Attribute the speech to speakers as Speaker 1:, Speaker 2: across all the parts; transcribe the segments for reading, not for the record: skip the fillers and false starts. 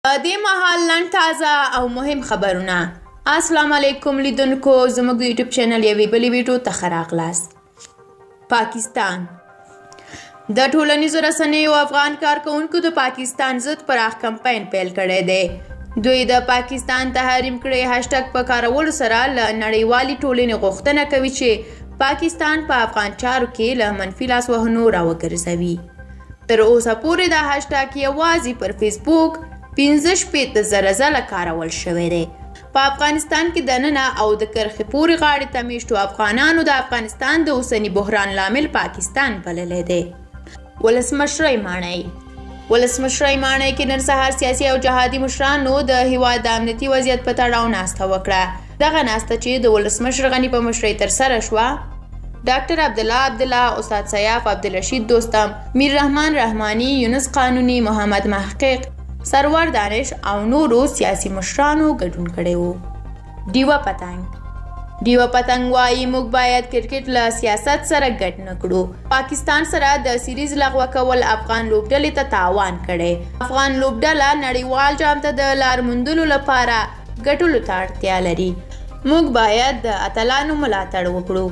Speaker 1: په دې مهال لنډ تازه او مهم خبرونه. السلام علیکم لیدونکو، زموږ د یوټیوب چینل یوې بلې ویډیو ته ښه راغلاست. پاکستان د ټولنیزو رسنیو افغان کارکوونکو د پاکستان ضد پراخ کمپاین پیل کړی دی. دوی د پاکستان تحریم کړی هشټګ په کارولو سره له نړیوالې ټولنې غوښتنه کوي چې پاکستان په افغان چارو کې له منفي لاسوهنو راوګرځوي. تر اوسه پورې دا هشټګ یوازې پر فیسبوک 65 زره ځله کارول شوی دی. په افغانستان کې دننه او د کرښې پورې غاړې ته میشتو افغانانو د افغانستان د اوسني بحران لامل پاکستان بللی دی. ولسمشرۍ ماڼۍ ولسمشرۍ ماڼۍ کې نن سهار سیاسي او جهادي مشرانو د هیواد د امنیتي وضعیت په تړاو ناسته وکړه. دغه ناسته چې د ولسمشر غني په مشرۍ ترسره شوه، ډاکټر عبدالله عبدالله، استاد سیاف، عبدالرشید دوستم، میر رحمان رحماني، یونس قانوني، محمد محقق، سرور دانش او نورو سیاسي مشرانو ګډون کړی وو. ډیوه پتنګ ډیوه پتنګ وايي، موږ باید کرکټ له سیاست سره ګډ نه کړو. پاکستان سره د سیریز لغوه کول افغان لوبډلې ته تاوان کړی. افغان لوبډله نړیوال جام ته د لار موندلو لپاره ګټلو ته اړتیا لري. موږ باید د اتلانو ملاتړ وکړو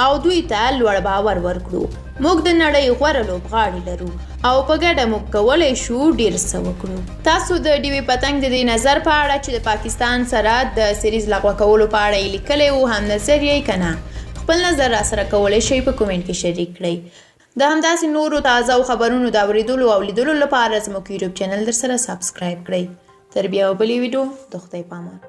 Speaker 1: او دوی ته لوړ باور ورکړو. موږ د نړۍ غوره لوبغاړي لرو او په ګډه موږ کولی شو ډیر څه وکړو. تاسو د ډیوې پتنګ د دې نظر په اړه چې د پاکستان سره د سریز لغوه کولو په اړه یې لیکلی و، هم نظر یې که نه؟ خپل نظر را سره کولی شئ په کومنټ کې شریک کړئ. د همداسې نورو تازه او خبرونو د اوریدلو او لیدلو لپاره زموږ یوټیوب چینل در سره سبسکرایب کړئ. تر بیا بلې ویډیو، د خدای پامان.